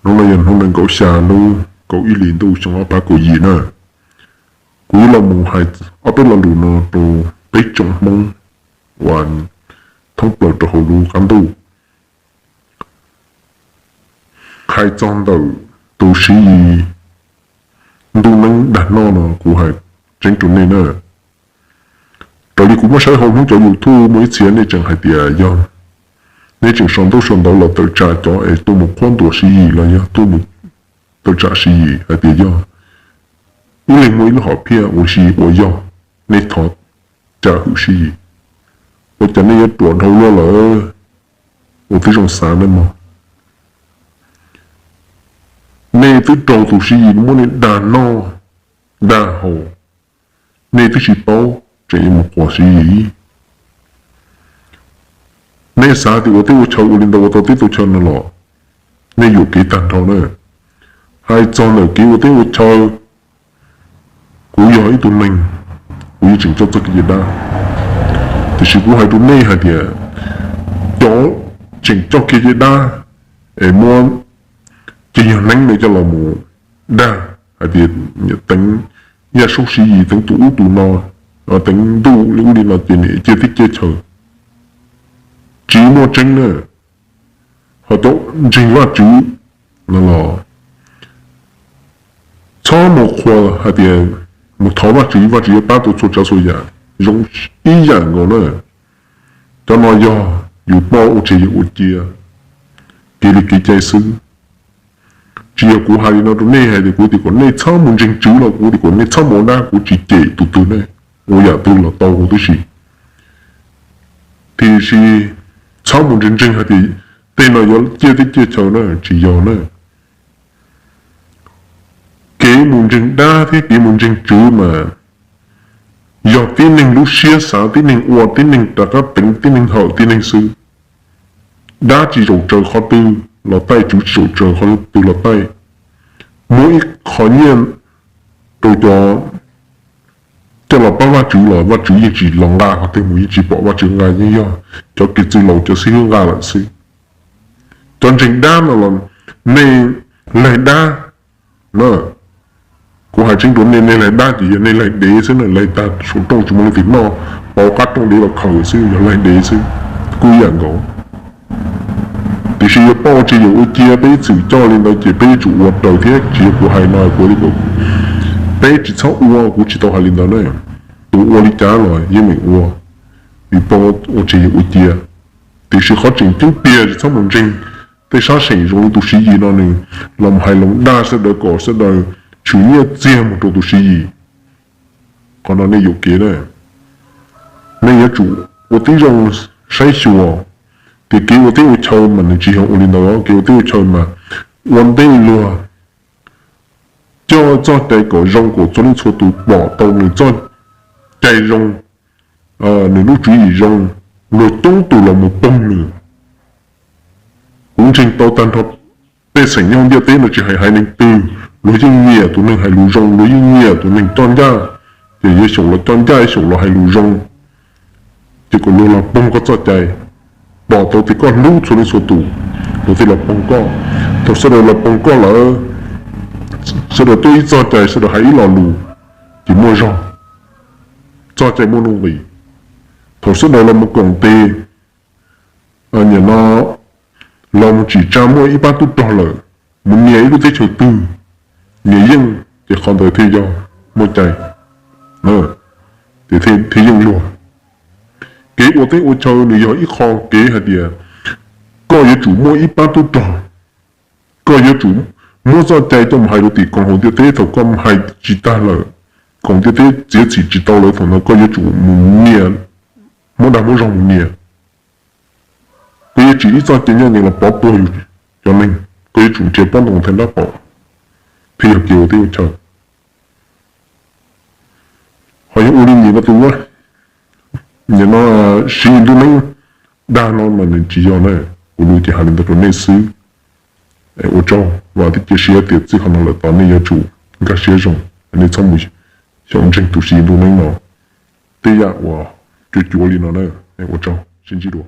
Hnub no yog hnub nees nkaum xya lub kaum ib hlis ntuj xyoo ob phav kaum yim na. Kuv yuav los mus hais ob peb lo lus no rau peb tsoom Hmoob uas thoob plaws rau hauv lub qab ntuj. Hais txog ntawm tus Siv Yis ntuj neeb dag noj no kuv hais tseeb rau nej na. Raws li kuv muab saib hauv Hmoob cov YouTube muaj ib txhia nej tseem hais tias yog, nej tseem sau ntaub sau ntawv los tawm tsam cov es tuaj mus qhuab ntuas Siv Yis los yog tuaj mus tawm tsam Siv Yis hais tias yog ib leeg muaj ib lub hom phiaj ua si ua yog, nej thov cam hwm Siv Yis. Ua cas nej yuav ruam dhau luaj lawm? Ua tib zoo xav nej mog. Nej twb raug tus Siv Yis muab nej dag noj dag haus, nej twb tsis paub tseem yuav mus quas Siv Yis. Nej xav tias ua teb ua chaw ua li ntawd ua tau teb tau chaw no los nej yuam kev tag nrho na. Hais txog ntawm kev ua teb ua chaw, kuv yog ib tug neeg, kuv yeej tseem coj txoj kev cai dab. Tiam sis kuv hais rau nej hais tias cov tseem coj kev cai dab es muab ceg yog neeb no coj los mus dag hais tias teev yaj saub Siv Yis, teev tus ub tus no, teev ntuj li ub li no ces nim ciaj teb ciaj chaw, tsis muaj tseeb na. Ho cov ntseeg Vajtswv no los txhob mus qhuas hais tias mus thov Vajtswv, Vajtswv yuav pab tau txhua tsav txhua yam zoo ib yam nkaus na. Cov no yog yus poj ua tseg yus ua cia kev li kev cai xwb. Tsis yog kuv hais li no rau nej hais tias kuv tias kom nej txhob mus ntseeg tswv los kuv tias kom nej txhob mus ua dab, kuv tsis cem tus twg ne, ua yam twg los tau huv tib si. Tiam sis txhob mus ntseeg ntseeg hais tias tej no yuav ciaj teb ciaj chaw na, tsis yog na. Kev mus ntseeg dab thiab kev mus ntseeg tswv mas yog tib neeg lub siab xav, tib neeg ua, tib neeg rov qab teev, tib neeg hawm tib neeg xwb. Dab tsis zaum tsaws qhov twg los taij, tswv tsis zaum tsaws qhov twg los taij. Muab ib qho nyiaj rau cov coj los pab Vajtswv los Vajtswv yeej tsis los nqa qhov twg mus, yeej tsis pom Vajtswv nqa, yeej yog cov kev txwj laus cov xib hwb nqa lawm xwb. Cov ntseeg dab no los nej laig dab na, kuv hais tseeb rau nej, nej laig dab ces yog nej laig dev xwb na, laig tag saum rooj tsis muaj leej twg noj, pauv qab rooj dev los khaws xwb, yog laig dev xwb, kuj ib yam nkaus. Tiam sis yog poj ua tseg yus ua cia, peb ib txwm coj li ntawd ces peb yuav tsum ua raws thiab. Tsis yog kuv hais no kuv li, peb tsis txhob ua, kuv tsis tau hais li ntawd na. Tus ua li cas los yeej meem ua, vim poj ua tseg yus ua cia. Tiam sis qhov tseem ceeb tiag tsis txhob mus ntseeg tej sab seem zoo li tus Siv Yis no, nws los hais lus dag sawv daws kom sawv daws tshwm nyiaj txiag mus rau tus Siv Yis. Qhov no nej yuam kev na. Nej yuav tsum ua tib zoo saib xyuas tias kev ua teb ua chaw mas nws tsis yog ua li ntawd. Kev ua teb ua chaw mas ua ntej luag coj txoj cai kom zoo, kom txhua leej txhua tus pom tau nws txoj cai zoo, nws lub tswv yim zoo, luag coob tus los mus poog nws. Kuv ntseeg tau tag nrho pej xeem nyob ntiaj teb no tsis hais haiv neeg twg, luag yeej nyiam tus neeg hais lus zoo, luag yeej nyiam tus neeg coj ncaj. Ces yuav xyaum los coj ncaj, xyaum los hais lus zoo, ces kom luag los poog koj txoj cai, pom tau tias koj hlub txhua leej txhua tus, luag thiaj los poog koj. Thaum sawv daws los poog koj lawm, sawv daws tuaj ib txoj cai, sawv daws hais ib lo lus, ces muaj zog, txoj cai muaj nuj nqis. Thaum sawv daws los mus koom tes, nim no los mus tsim tsa muaj ib pab tub rog lawm, mus nias ib lub teb chaws twg, nias yeej, ces qhov ntawd thiaj yog muaj cai, ces thiaj yeej luag. Kev ua teb ua chaw nws yog ib qho kev hais tias koj yuav tsum muaj ib pab tub rog, koj yuav tsum muab txoj cai coj mus hais rau tim koom haum ntiaj teb. Thaum koj hais tsis tag lawm, koom ntiaj teb txiav txim tsis tau lawm, thaum ntawd koj yuav tsum mus nias, muab dag muab zog mus nias. Koj yuav tsis ib txoj cai nyob ntawd los pov puag yus cov neeg, koj yuav tsum nrhiav pob ntoo theej dab pom, thiaj yog kev ua teb ua chaw. Ho yog ua li nim no tus, nim no Siv Yis ntuj neeb dag no mas nws tsis yog na. Kuv lus ces hais li ntawd rau nej xwb. Ua tsaug, vam thiab cia siab tias txij qhov no lawm tod nej yuav tsum nkag siab zoo, nej txhob mus xyaum ntseeg tus Siv Yis ntuj neeb no tej yam uas cuav cuav li no na. Ua tsaug, sib ntsib dua.